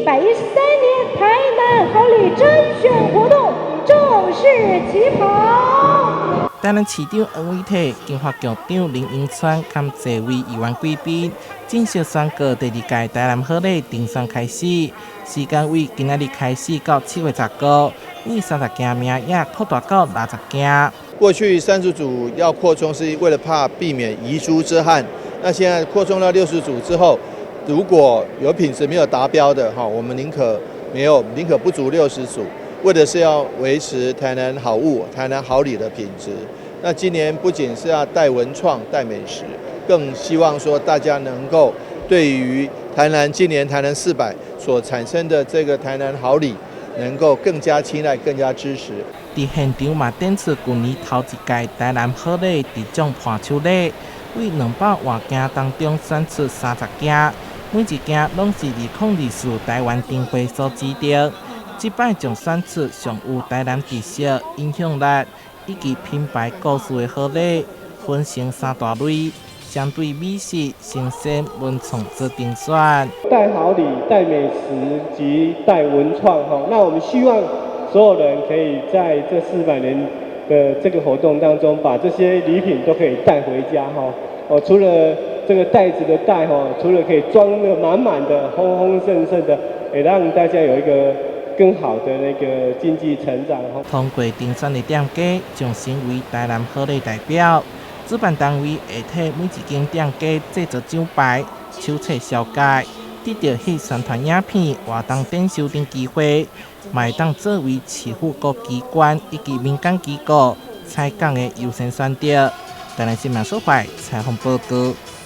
113年台南好禮甄選活動正式起跑。台南市長黃偉哲、經發局長林榮川佮濟位議員貴賓正式宣告第二屆台南好禮甄選開始，時間為今仔日開始到7月10號，為30件名額擴大到60件。過去30組要擴充，是為了怕避免遺珠之憾。那現在擴充到60組之後，如果有品質沒有達標的哈，我們寧可沒有，寧可不足60組，為的是要維持台南好物、台南好禮的品質。那今年不僅是要帶文創、帶美食，更希望說大家能夠對於台南今年台南400所產生的這個台南好禮，能夠更加青睞、更加支持。佇現場嘛展出舊年頭一屆台南好禮得獎伴手禮，為200外件當中選出30件，每一件攏是2024台灣燈會所指定。這擺將選出上有台南特色、影響力以及品牌故事的好禮，分成三大類，針對美食、新鮮、文創做甄選。帶好禮、帶美食及帶文創，哈，那我們希望所有人可以在這400年的這個活動當中，把這些禮品都可以帶回家，哈。哦，除了這個袋子的袋，哈，除了可以裝得滿滿的、豐豐盛盛的，也讓大家有一個更好的那個經濟成長。通過甄選的店家將成為台南好禮代表，主辦單位會替每一間店家製作獎牌、手冊紹介，得著翕宣傳影片、活動展售等機會，嘛會當作為市府各機關以及民間機構採訪的優先選擇。台南新聞所採訪報導。